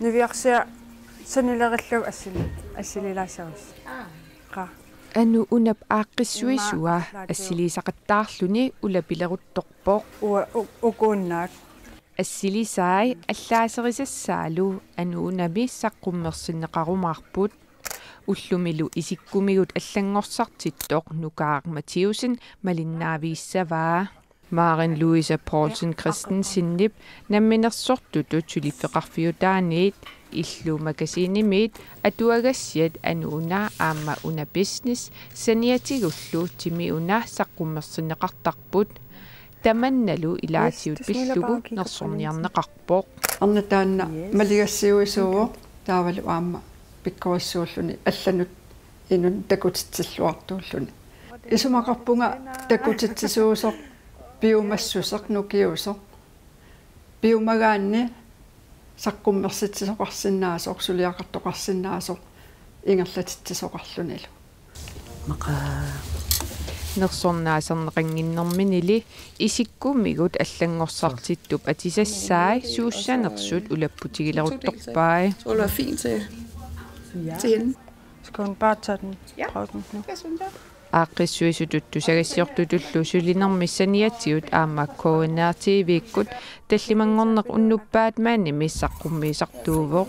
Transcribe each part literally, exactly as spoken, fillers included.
Niviarsiaq sanilerillugu assili-, assililaassavarsi. Qa. Anu Unap aaqqissuisua assiliisaqattaarluni ulapileruttorpoq. Ua-, u-, ukuunnaak. Assilisai allaaserisassaalu Anu Unami saqqummersinneqarumaarput. Ullumilu isikkumigut allanngorsartittoq Nukaaq Mathiussen malinnaavigissavaa. Maren Louise Poulsen Christensenip namminersortutut suliffeqarfiutaaniit Illu Magasinimiit atuagassiat Anu Una aamma Una Business saniatigullu timi una saqqummersinneqartarput. Tamannalu ilaatigut pillugu nersorniarneqarpoq. Arnat taanna maligassiuisuuvoq taavalu aamma pikkorissuulluni allanut inunnik takutitsilluartuulluni. Isumaqarpunga takutitsisuusoq piumassuseq nukiusoq. Piumagaanni saqqummersitsisoqarsinnaasoq, suliaqartoqarsinnaasoq ingerlatitsisoqarlunilu. Maqa. Nersornaaserneqannginnerminili isikkumigut allanngorsartittup atisassai suussanersut ulapputigileruttorpai. Så vil det være fint til, til hende. Skal hun bare tage den? Ja. Prøve den nu? Jeg synes, jeg. Aaqqissuisutut tusagassiortutullu sulinermi saniatigut aamma K N R T V-kkut tallimanngorneq unnuppat maanimi saqqummiisartuuvoq.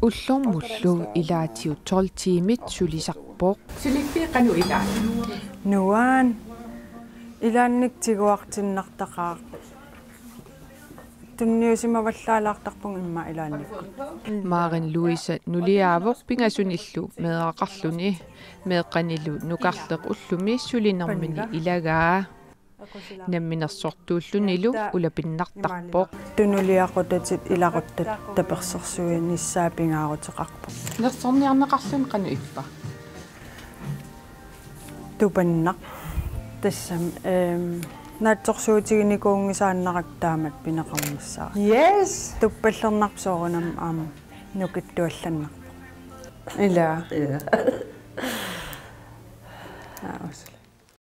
Ullormullu ilaatigut tolv tiimit sulisarpoq. Suliffiit qanoq ilaat? Nuan. Ilaannik tiguartinnartaqaaq. Tunniusimavallaalaartarpunga immaqa ilaannikkut. Maren Louise nuliaavoq pingasunillu meeraqarluni. Meeqqanilu nukarleq ullumi sulinermini ilagaa. Namminersortuullunilu ulapinnartarpoq. Tunuliaqutatit ilaquttat tapersersuinissaat pingaaruteqarpoq. Nersorniarneqarluni qanoq ippa? Tupannaq. Tassami, ehm, naatsorsuutiginikuunngisaannarakkit taamatut pineqarnissaa. Yes. Tuppallernarpoq soorunami aamma nukittuallannarpoq. Ila. Ja.